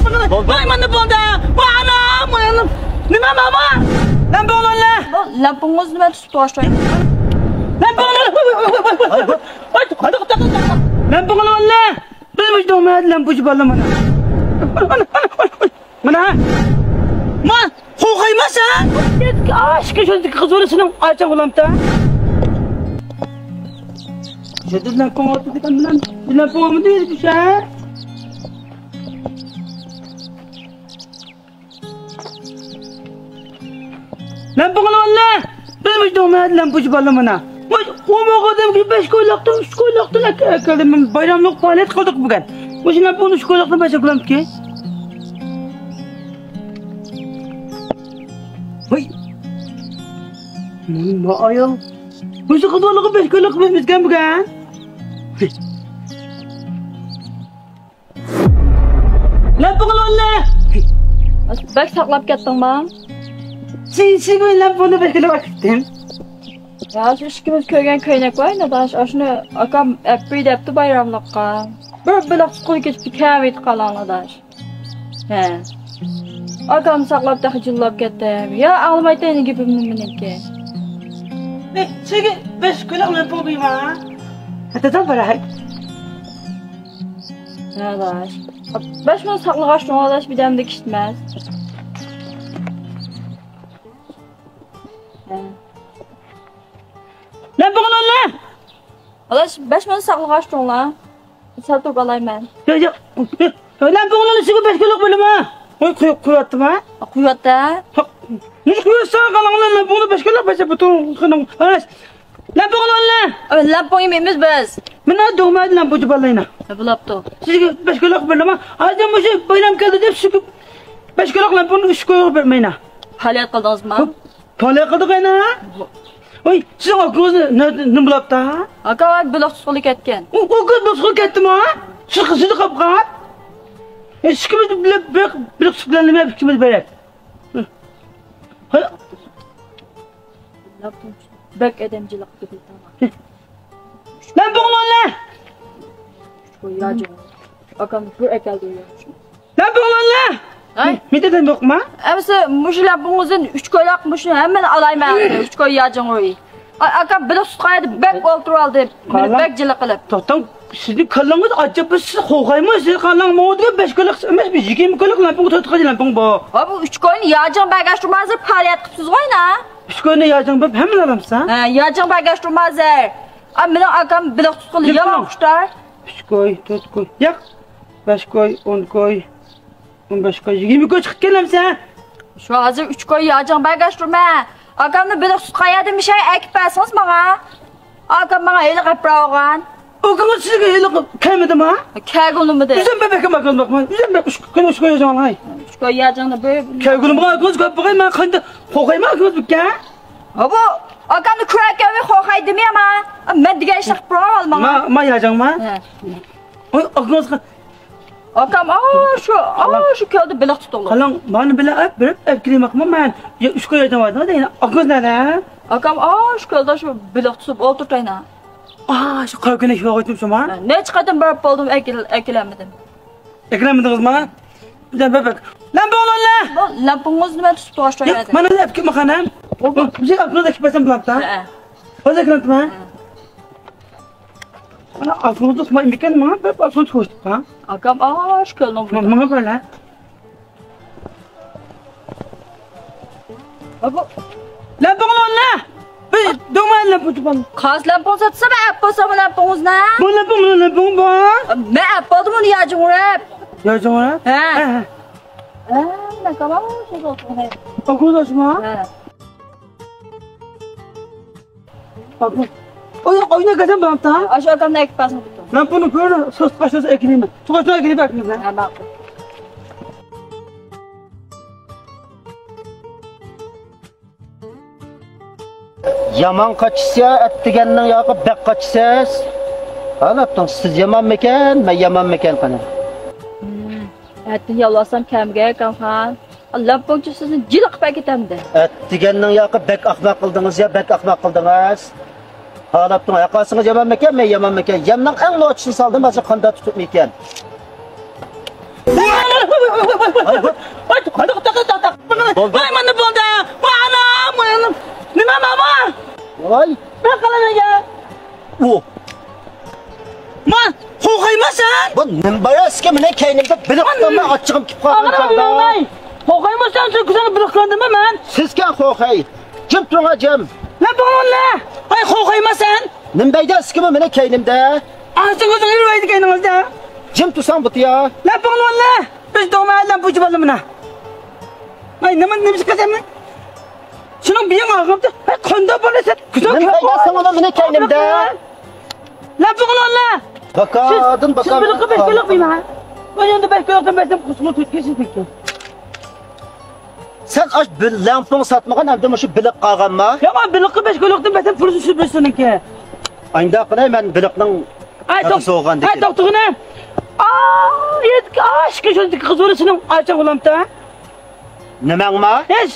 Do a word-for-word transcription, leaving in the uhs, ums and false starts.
ۋاي، مانا بولدى. ۋاي، ئانام، ۋاي، ئانام. نېمە، ماما؟ لەمپۇڭنى ئەۋەت. لەمپۇڭىزنى مەن تۇتۇپ تۇرۇۋاتىمەن. لەمپۇڭنى ئەۋەت. لەمپۇڭنى ئەۋەت. بىز مۇشۇ دۆڭمەيدە لەمپۇچى بالىلار مانا. مانا، مانا، مانا، مانا. مانا، قورقايما سەن؟ ئاشۇ كۆچىدىكى قىز بولسا سېنىڭ ئاچاڭ بولامتا. شۇ لەمپۇڭ ئالدىدا بىلەن، لەمپۇڭ ئالدىدا يۈرۈپ چۈشە. لەمپۇڭنى ئەۋەت. بىز مۇشۇ دۆڭمەيدە لەمپۇچى بالىلار مانا. مۇشۇ ئوماق ئادەمگە بەش كويلاقتىن، ئۈچ كويلاقتىن ئەك-، ئەكەلدىم. بايراملىق پائالىيەت قىلدۇق بۈگۈن. مۇشۇ لەمپۇڭنى ئۈچ كويلاقتىن بەش كويلاقتىن. ۋاي. نېمە ئايال؟ مۇشۇ قىز بالىغا بەش كويلاق بېرىپمىزكەن بۈگۈن. لەمپۇڭنى ئەۋەت. بەك ساقلاپ كەتتىڭما؟ سېنى، سېنى لەمپۇڭنى بەك ئەكىرىپ ئەكەتتىم. يا، شۇ ئىككىمىز كۆرگەن كۆينەك بار ئىدى، ئاشۇنى ئاكام ئەپ بېرەي دەپتۇ بايراملىققا. بىر بېلىق تۇتقىلى كېتىپتۇ، كەلمەيدۇ قالاڭ ئاداش. ھە. ئاكامنى ساقلاپ تېخى جىللاپ كەتتىم. يا، ئاڭلىمايتتى گېپىمنى مېنىڭكى. بەك، سېنىڭكى بەش كويلاق لەمپۇڭ بارمۇ؟ ھەتتە باراي. ھە، ئاداش. بەش مىنۇت ساقلىغاچ تۇرۇڭ ئاداش، بىردەمدە كىشىتمەس. ھە. لەمپۇڭنى ئەۋەت. ئاداش، بەش مىنۇت ساقلىغاچ تۇرۇڭلار. سەل تۇرۇپ ئالايمەن. ياق، ياق. لەمپۇڭنى ئۈستىگە بەش كويلاق بولىمۇ؟ قوي، قوي، قويۇۋەتتىمۇ؟ قويۇۋەتتى. نېمە قويۇۋەتسەڭ، قالاڭلار، لەمپۇڭنى بەش كويلاق بەرسە بۇتۇڭ قېنىڭ. ئاداش، لەمپۇڭنى ئەۋەت. لەمپۇڭ يېمەيمىز بىز. مانا دۆڭمەيدە لەمپۇچى بالىلار. ھە، بوپتۇ. سىزگە بەش كويلاق بېرىمەن. ھازىر مۇشۇ بايرام كەلدى دەپ سىزگە بەش كويلاق لەمپۇڭنى ئۈچ كويغا بەرمەيمەن. پائالىيەت قىلدىڭىزمۇ؟ ھوپ، پائالىيەت قىلدۇق ئەنە. ۋاي، سىزنىڭ ئاكىڭىز نە-، نېمە بولاپتۇ؟ ئاكام بېلىق تۇتقىلى كەتكەن. ئۇ، ئۇ قىز بېلىق تۇتقىلى كەتتىمۇ؟ سىز قىزىنى قاپقان. ئە، ئىككىمىز بىلەن بېلىق، بېلىق تۇتۇپ بېرەيلى. ھە. بەك ئادەم جىلىقىپ كېتىدۇ. لەمپۇڭنى ئەۋەت. شۇ ياجىڭ. ئاكام بىر ئەكەلدى يا. لەمپۇڭنى ئەۋەت. ھەي؟ مېنى دېدىم يوقما؟ ئەمىسە مۇشۇ لەمپۇڭىڭىزدىن ئۈچ كويلاق مۇشۇ ھەممىنى ئالايمەن. ئۈچ كوي ياجىڭ ئۇي. ئا-، ئاكام بېلىق تۇتقان يەردە بەك ئولتۇرۇۋالدى. مېنى بەك جىلىق قىلىپ. توختاڭ، سىزنىڭ كاللاڭىز ئاجىزمۇ، سىز قورقايمۇ، سىز قاللاڭ ماڭىدىغان بەش كويلاق ئەمەس، بىز يىگىرمە كويلاق لەمپۇڭ تۇتقان لەمپۇڭ بۇ. ھا، بۇ ئۈچ كوينى ياجىڭ بەرگەچ تۇرما، ھازىر پائالىيەت قىپسىزغۇ ئەنە. ئۈچ كوينى ياجىڭ بېرىپ ھەممىنى ئالامسەن؟ ھە، ياجىڭ بەرگەچ تۇرما ھازىر. ئا، مېنىڭ ئاكام بېلىق تۇتقىلى يامان قۇشتار. ئۈچ كوي، تۆت كوي. ياق. بەش كوي، ئون كوي. ئون بەش كوي، يىگىرمە كوي چىقىپ كېلەمسەن؟ شۇ ھازىر ئۈچ كوي ياجىڭ بەرگەچ تۇرما. ئاكامنى بېلىق تۇتقان يەردىن بىر شەي ئەكىپ بەرسىڭىز ماڭا. ئاكام ماڭا ھېلىقى ئەپراۋغان. ئاكىڭىز سىزگە ھېلىقى كەلمىدىما؟ كەلگۈلىمىدى. ئۆزۈم بەك ئاكام ئاكىڭىز باقما. ئۆزۈم بەك ئۈچ كوي، ئۈچ كوي ياجىڭ ئالاي. ئۈچ كوي ياجىڭنى بېرىپ. كەلگۈلىمىغا ئاكىڭىز كۆپ بولغاي، مەن قانداق قورقايمەن ئاكىڭىز بىكەن. ھا بۇ ئاكامنى كۆرۈپ كەلمەي قورقاي دېمەي ئەمە. مەن دېگەن ئىشنى قىلىپ بېرىڭ ماڭا. ما، ما ياجىڭما؟ ھە. ئاكىڭىز ئاكام، ئا، شۇ، ئا، شۇ كۆلدە بېلىق تۇتۇڭلار. قالاڭ، مانا بىلەن ئەپ بېرىپ، ئەپ كېلىمەقمۇ مەن. يا، ئۈچ كوي ياجىڭ بار دەيدۇ. ئاكىڭىز نەدە؟ ئاكام، ئا، شۇ كۆلدە شۇ بېلىق تۇتۇپ ئولتۇرتاينا. ئا، شۇ قارا كۈنەش ۋاقىتىم شۇما؟ ھە، نەچچە قېتىم بېرىپ بولدۇم، ئەكىل-، ئەكىلەلمىدىم. ئەكىلەلمىدىڭىزما؟ بىزدىن بەك. لەمپۇڭلارنى! بۇ لەمپۇڭىزنى مەن تۇتۇپ تۇرۇۋاچ ياق، مانا ئەپ كېلىمەن خانىم. بۇ، بۇ. بىزگە ئاپىڭىز ئەكىپ بەرسەم بولامتا؟ ھە. ھازىر ئەكىلەمتىما؟ ھە. مانا ئاپىڭىز تۇتمايمىكەن، ماڭا بېرىپ ئاپىڭىز تۇتۇپ. ئاكام، ئا، شۇ كۆلنىڭ بويىدا. ماڭا بەرلە. ئابۇ. لەمپۇڭنى ئاللا. بىر دۆڭمەن لەمپۇڭ تۇتقان. قايسى لەمپۇڭ ساتسا، مەن ئەپ بولسام لەمپۇڭىزنى. بۇ لەمپۇڭ، بۇ لەمپۇڭ بار. مەن ئەپ بولدۇم ئۇنى ياجىڭ ئۇرۇپ. ياجىڭ ئۇرۇپ؟ ھە. ھە، ھە. ھە، مەن كامان شۇ ئولتۇرۇڭ. ئوكۇل ئاشما؟ ھە. ئويناپ كەلسەم بولامتا؟ ئاشۇ ئاكامنى ئەكىپ بەرسىڭىز بولىدۇ. مەن بۇنى بىر سوست قاشلىسا ئەكىلىمەن. سوستنى ئەكىلىپ بەرمىزە. ھە، ماقۇل. يامان قاچىسى، ئەتىگەننىڭ ياقى بەك قاچىسىز. ھالاپتىڭ، سىز يامانمىكەن، مەن يامانمىكەن قېنى؟ ھىم، ئەتىگەن يالۋۇرسام كەلمىگەن ئاكامخان. لەمپۇڭچى سىزنى جىلىقىپ ئەكېتەمدى. ئەتىگەننىڭ ياقى بەك ئەخمەق قىلدىڭىز يا، بەك ئەخمەق قىلدىڭىز. ھالاپتىڭ، ھەققاسىڭىز يامانمىكەن، مەن يامانمىكەن؟ يەمنىڭ ئەڭ نوچىسىنى سالدىم، ھازىر قانداق تۇتۇپمىكەن؟ ۋاي، توختاڭ، توختاڭ، توختاڭ. بولدى. ۋاي، مانا بولدى. ۋاي، ئانام، ۋاي، ئانام. نېمە، ماما؟ ۋاي. نېمە قىلىمەن؟ ئۇ. ما، قورقايما سەن؟ بۇ نېمە باياسىكى مېنىڭ كەينىمدە بېلىق تۇتۇلماي ئاچچىقىم كېلىپ قالغان چاغدا. قورقايما سەن، سېنىڭ كۆزۈڭگە بېلىق كۆرۈندىمۇ مەن؟ سىزكەن قورقاي. جىم تۇرۇڭ، جىم. لەپىڭنى ۋاللا. ئاي، قورقايما سەن؟ نېمە باياسىكى مېنىڭ كەينىمدە؟ ئاچچىق كۆزۈڭ يۈرۈۋەيدى كەينىڭىزدە. جىم تۇرساڭ بۇتىيا. لەپىڭنى ۋاللا. بىز دوغما ئادەم بۇ جۇۋانلىمىنا. ئاي، نېمە، نېمە قىلسام؟ شۇنىڭ بىيىڭ ئاغرىپتۇ. ھەي، قانداق بولىسەن؟ كۆزۈڭ كۆرۈپ قالساڭ ئۇنى مېنىڭ كەينىمدە. لەپىڭنى ۋاللا. باكادىن، سىز، سىز باكا. بېلىققا بەش كۈنلۈك دېمە. مەن ئەمدى بەش كۈنلۈكتىن بەرسەم قۇسمۇ تۆتكە شىزدىكتۇ. سەن ئاش بىل-، لەڭپۇڭ ساتمىغان ئەمدى مۇشۇ بېلىق قالغانما؟ ياق، بېلىققا بەش كۈنلۈكتىن بەرسەم پۇلى شۇ بىرسىنىڭكى. ئاينداق قىلاي، مەن بېلىقنىڭ ئاي، توق-، سوغۇغاندىكىن. ئاي، توختىغىنە. ئاي، يەتكە ئاشىكى شۇندىكى قىز بولۇپ سېنىڭ ئاچاڭ بولامتا؟ نېمەڭما؟ ھېچ،